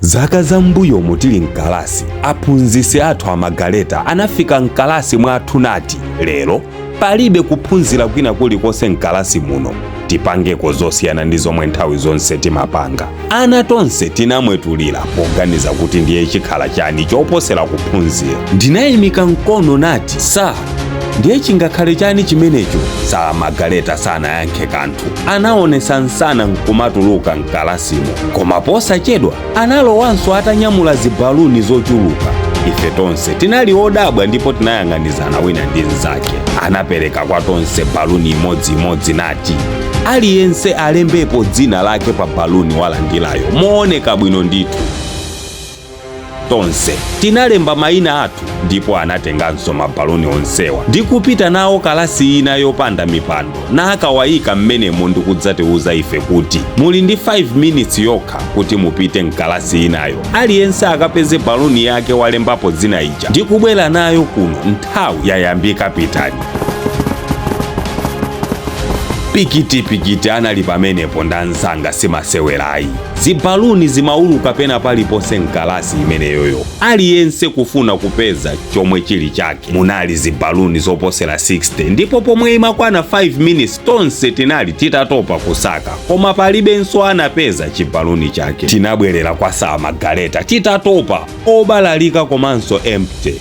Zaka zam'mbuyomu tili mkalasi, aphunzitsi athu a Magaleta anafika mkalasi mwathu nati, "Lero palibe kuphunzira kwina kulikonse mkalasi muno, tipangeko zosiyana ndi zomwe nthawi zonse timapanga." Ana tonse tinamwetulira poganiza kuti ndiye chikhala chani choposera kuphunzira. Ndinayimika mkono nati, "Sir, ndiye chingakhale chani chimenecho?" Sir Magaleta sanayankhe kanthu, anaonesa msana nkumatuluka mkalasimo, koma posachedwa analowanso atanyamula zibaluni zochuluka. Ife tonse tinali odabwa ndipo tinayang'anizana wina ndi mnzake. Anapereka kwa tonse baluni imodziimodzi nati aliyense alembepo dzina lake pa baluni walandilayo mooneka bwino ndithu. Tonse tinalemba mayina athu ndipo anatenganso mabaluni onsewa ndi kupita nawo kalasi ina yopanda mipando nakawayika mmenemo ndikudzatiuza ife kuti muli ndi 5 minutes yokha kuti mupite mkalasi inayo, aliyense akapeze baluni yake walembapo dzina ija ndi kubwera nayo kuno. Nthawi yayambika, pitani. Pikitipikiti anali pamenepo ndanzanga simasewerayi. Zibaluni zimauluka pena paliponse mkalasi imeneyoyo, aliyense kufuna kupeza chomwe chili chake. Munali zibaluni zoposera 60 ndipo pomwe imakwana 5 minutes tonse tinali titatopa kusaka, koma palibenso anapeza chibaluni chake. Tinabwerera kwa Sir Magaleta titatopa, obalalika komanso empty.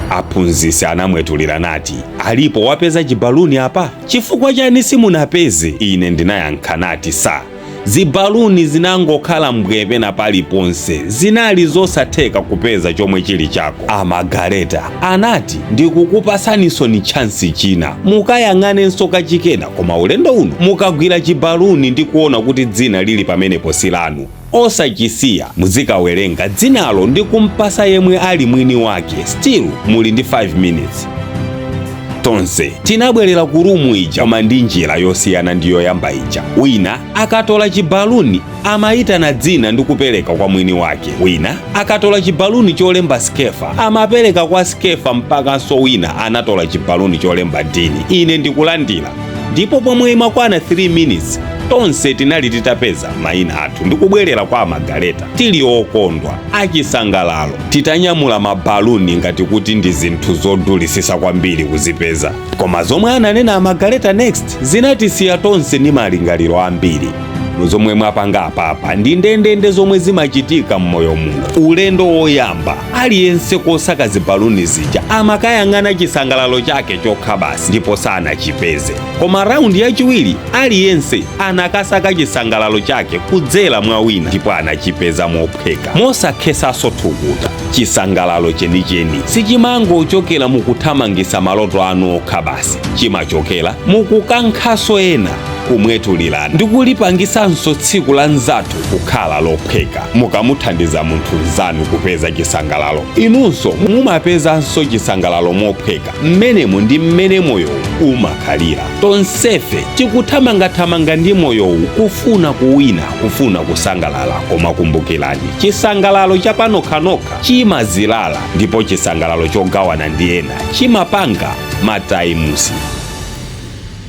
Aphunzitsi anamwetulira nati, "Alipo wapeza chibaluni apa? Chifukwa chani simunapeze?" Ine ndinayankha nati, "Sir, zibaluni zinangokhala mbwe pena paliponse, zinali zosatheka kupeza chomwe chili chako." Amagaleta anati, "Ndikukupasaninso ni chance china, mukayang'anenso kachikena, koma ulendo uno mukagwira chibaluni ndi kuona kuti dzina lili pamenepo si lanu, osachisiya, muzikawerenga dzinalo ndi kumpasa yemwe ali mwini wake. Still muli ndi 5 minutes." Tonse tinabwerera ku room ija, koma ndi njira yosiyana ndi yoyamba ija. Wina akatola chibaluni amayitana dzina ndi kupereka kwa mwini wake, wina akatola chibaluni cholemba Skefa amapereka kwa Skefa, mpakanso wina anatola chibaluni cholemba Dini, ine ndikulandira. Ndipo pomwe imakwana 3 minutes tonse tinali titapeza mayina athu ndikubwerera kwa Amagaleta tili okondwa, achisangalalo, titanyamula mabaluni ngati kuti ndi zinthu zodulisisa kwambiri kuzipeza. Koma zomwe ananena Amagaleta next zinatisiya tonse ndi malingaliro ambiri. "Zomwe mwapanga apapa ndi ndendende zomwe zimachitika m'moyo muno. Ulendo woyamba aliyense kosaka zibaluni zija amakayang'ana chisangalalo chake chokha basi ndipo sanachipeze, koma round yachiwiri aliyense anakasaka chisangalalo chake kudzera mwa wina ndipo anachipeza mophweka, mosakhesanso thukuta. Chisangalalo chenicheni sichimangochokera mukuthamangisa maloto anu okha basi, chimachokera mukukankhaso ena, kumwetulirana ndi kulipangisanso tsiku la nzathu kukhala lophweka. Mukamuthandiza munthu nzanu kupeza chisangalalo, inunso mumapezanso chisangalalo mophweka. Mmenemu ndi mmene moyowu umakhalira. Tonsefe tikuthamangathamanga ndi moyowu kufuna kuwina, kufuna kusangalala, koma kumbukirani, chisangalalo chapanokhanokha chimazilala ndipo chisangalalo chogawana ndi ena chimapanga ma times.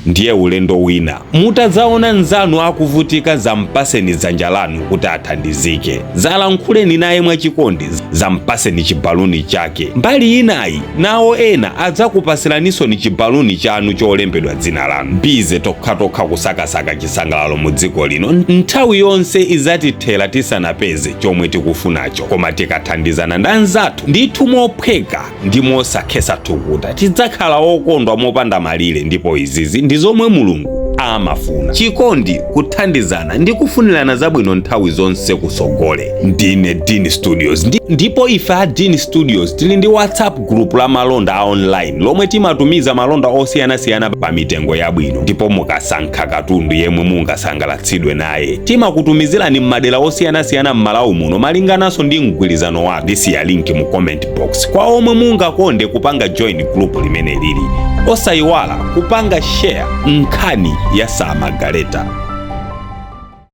Ndiye ulendo wina mutadzaona nzanu akuvutika, zampaseni dzanja lanu kuti athandizike, zalankhuleni naye mwachikondi, zampaseni chibaluni chake. Mbali inayi nawo ena adzakupasiraninso ni chibaluni chanu cholembedwa dzina lanu. Busy tokhatokha kusakasaka chisangalalo mu dziko lino, nthawi yonse idzatithera tisanapeze chomwe tikufunacho. Koma tikathandizana ndi anzathu ndithu mophweka ndi mosakhesa thukuta, tidzakhala okondwa mopanda malire, ndipo izizi ndi zomwe Mulungu amafuna: chikondi, kuthandizana ndi kufunirana zabwino nthawi zonse. Kusogole ndine Dean Studios. Ndipo ife a Dean Studios tili ndi WhatsApp group la malonda a online lomwe timatumiza malonda osiyanasiyana pa mitengo yabwino, ndipo mukasankha katundu yemwe mungasangalatsidwe naye, timakutumizirani m'madera osiyanasiyana m'Malawi muno malingananso ndi mgwirizano wanu. Ndisiya link mu comment box kwa omwe mungakonde kupanga join group limene lili. Osayiwala kupanga share nkhani ya Samagaleta.